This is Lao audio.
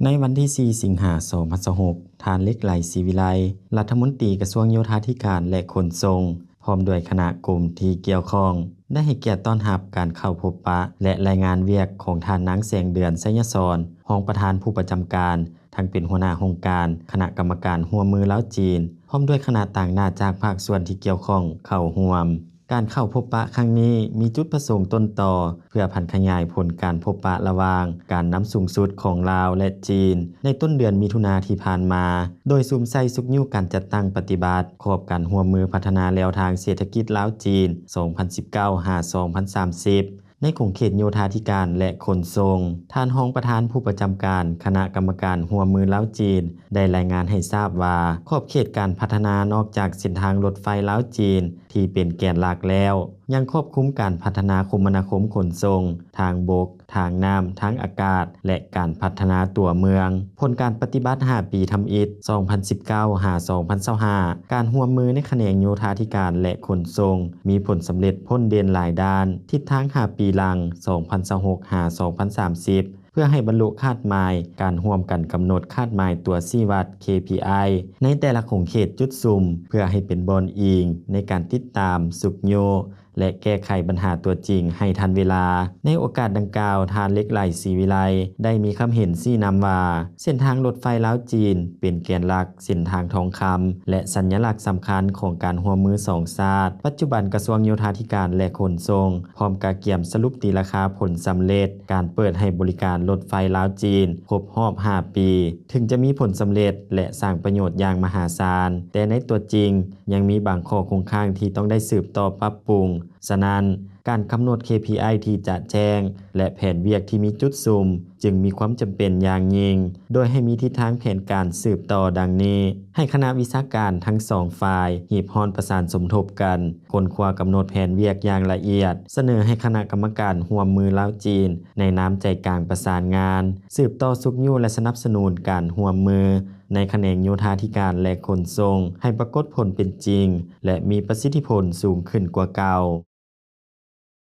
ໃນວັນທີສີ່ ສິງຫາ ສອງພັນຊາວຫົກ ທ່ານ ເລັກໄລ ສີວິໄລ ລັດຖະມົນຕີກະຊວງໂຍທາທິການ ແລະ ຂົນສົ່ງ ພ້ອມດ້ວຍຄະນະກົມທີ່ກ່ຽວຂ້ອງ ໄດ້ໃຫ້ກຽດຕ້ອນຮັບການເຂົ້າພົບປະ ແລະ ລາຍງານວຽກຂອງທ່ານ ນາງ ແສງເດືອນ ໄຊຍະສອນ ຮອງປະທານຜູ້ປະຈຳການ ທັງເປັນຫົວໜ້າຫ້ອງການຄະນະກຳມະການຮ່ວມມືລາວ-ຈີນ ພ້ອມດ້ວຍຄະນະຕາງໜ້າຈາກພາກສ່ວນທີ່ກ່ຽວຂ້ອງເຂົ້າຮ່ວມ. ການເຂົ້າພົບປະຄັ້ງນີ້ມີຈຸດປະສົງຕົ້ນຕໍ ເພື່ອຜັນຂະຫຍາຍຜົນການພົບປະລະຫວ່າງການນຳສູງສຸດຂອງລາວ ແລະ ຈີນ ໃນຕົ້ນເດືອນມິຖຸນາທີ່ຜ່ານມາ, ໂດຍສຸມໃສ່ຊຸກຍູ້ການຈັດຕັ້ງປະຕິບັດຂອບການຮ່ວມມືພັດທະນາແນວທາງເສດຖະກິດລາວ-ຈີນ ສອງພັນສິບເກົ້າ ຫາ ສອງພັນສາມສິບ ໃນຂົງເຂດໂຍທາທິການ ແລະ ຂົນສົ່ງ. ທ່ານຮອງປະທານຜູ້ປະຈຳການຄະນະກຳມະການຮ່ວມມືລາວ-ຈີນ ໄດ້ລາຍງານໃຫ້ຊາບວ່າ ຂອບເຂດການພັດທະນານອກຈາກເສັ້ນທາງລົດໄຟລາວ-ຈີນ ທີ່ເປັນແກນຫຼັກແລ້ວ, ຍັງຄອບຄຸມການພັດທະນາຄົມມະນາຄົມຂົນສົ່ງທາງບົກ, ທາງນ້ຳ, ທາງອາກາດ ແລະ ການພັດທະນາຕົວເມືອງ. ຜົນການປະຕິບັດຫ້າປີທຳອິດ ສອງພັນສິບເກົ້າ ຫາ ສອງພັນຊາວຫ້າ ການຮ່ວມມືໃນຂະແໜງໂຍທາທິການ ແລະ ຂົນສົ່ງ ມີຜົນສຳເລັດພົ້ນເດັ່ນຫຼາຍດ້ານ. ທິດທາງຫ້າປີຫຼັງ ສອງພັນຊາວຫົກ ຫາ ສອງພັນສາມສິບ ເພື່ອໃຫ້ບັນລຸຄາດໝາຍການຮ່ວມກັນກຳນົດຄາດໝາຍຕົວຊີ້ວັດ ເຄພີໄອ ໃນແຕ່ລະຂົງເຂດຈຸດສຸມ ເພື່ອໃຫ້ເປັນບ່ອນອີງໃນການຕິດຕາມ, ຊຸກຍູ້ ແລະ ແກ້ໄຂບັນຫາຕົວຈິງໃຫ້ທັນເວລາ. ໃນໂອກາດດັ່ງກ່າວ, ທ່ານ ເລັກໄລ ສີວິໄລ ໄດ້ມີຄຳເຫັນຊີ້ນຳວ່າ ເສັ້ນທາງລົດໄຟລາວ-ຈີນ ເປັນແກນຫຼັກ ເສັ້ນທາງທອງຄຳ ແລະ ສັນຍະລັກສຳຄັນຂອງການຮ່ວມມືສອງຊາດ. ປັດຈຸບັນກະຊວງໂຍທາທິການ ແລະ ຂົນສົ່ງ ພ້ອມກະກຽມສະຫຼຸບຕີລາຄາຜົນສຳເລັດການເປີດໃຫ້ບໍລິການລົດໄຟລາວ-ຈີນຄົບຮອບຫ້າປີ. ເຖິງຈະມີຜົນສຳເລັດ ແລະ ສ້າງປະໂຫຍດຢ່າງມະຫາສານ, ແຕ່ໃນຕົວຈິງຍັງມີບາງຂໍ້ຄົງຄ້າງທີ່ຕ້ອງໄດ້ສືບຕໍ່ປັບປຸງ. ສະນັ້ນ, ການກຳນົດ ເຄພີໄອ ທີ່ຈະແຈ້ງ ແລະ ແຜນວຽກທີ່ມີຈຸດສຸມ ຈຶ່ງມີຄວາມຈຳເປັນຢ່າງຍິ່ງ, ໂດຍໃຫ້ມີທິດທາງແຜນການສືບຕໍ່ດັ່ງນີ້. ໃຫ້ຄະນະວິຊາການທັງສອງຝ່າຍຮີບຮ້ອນປະສານສົມທົບກັນ, ຄົ້ນຄວ້າກຳນົດແຜນວຽກຢ່າງລະອຽດ, ສະເໜີໃຫ້ຄະນະກຳມະການຮ່ວມມືລາວ-ຈີນ ໃນນາມໃຈກາງປະສານງານ, ສືບຕໍ່ຊຸກຍູ້ ແລະ ສະໜັບສະໜູນການຮ່ວມມືໃນຂະແໜງໂຍທາທິການ ແລະ ຂົນສົ່ງ ໃຫ້ປາກົດຜົນເປັນຈິງ ແລະ ມີປະສິດທິຜົນສູງຂຶ້ນກວ່າເກົ່າ.